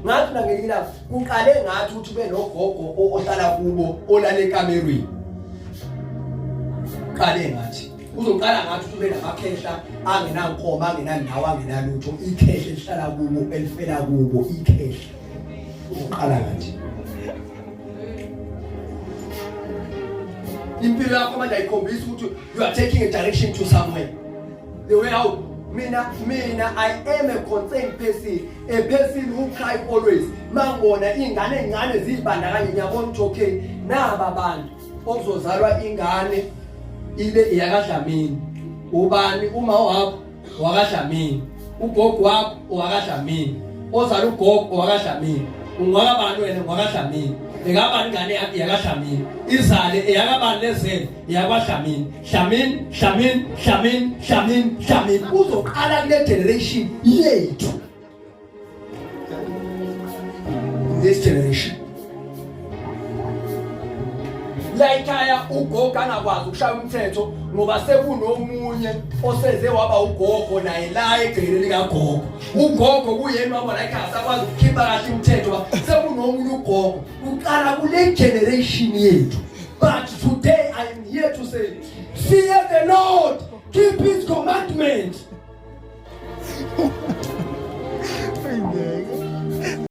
Ngathi mina ngelinye ilanga kuqale ngathi ukuthi ube nogogo ohlala kubo olala ekamerweni. Qale ngathi uzoqala ngathi ukuthi ube namakhehla angenankomo angenandawo angenalutho ikhehla elihlala kubo elifela kubo ikhehla uzoqala ngathi impilo yakho manje ayikhombisi ukuthi you are taking a direction to somewhere the way out mina I am a concerned person, a person who cry always. Mangibona ingane ezincane zibandakanye ngiyabona ukuthi okay, naba abantu okuzozalwa ingane ibe iyakaDlamini. Ubani uma wakho wakaDlamini, ugogo wakho wakaDlamini, ozala ugogo wakaDlamini, ungwakabani wena ngwakaDlamini, ekabani ingane yakhe yakaDlamini, izale eyakabani lezele yakwaDlamini, Dlamini, Dlamini, Dlamini, Dlamini, Dlamini. Uzoqala kule generation yethu, this generation la ekhaya ugogo angakwazi ukushaya umthetho ngoba sekunomunye oseze waba ugogo naye la egcekeni likagogo. Ugogo kuyena waba la ekhaya sakwazi ukukhipha kahle umthetho, sekunomunye ugogo. Uqala kule generation yethu. But today I am here to say, fear the Lord, keep his commandments.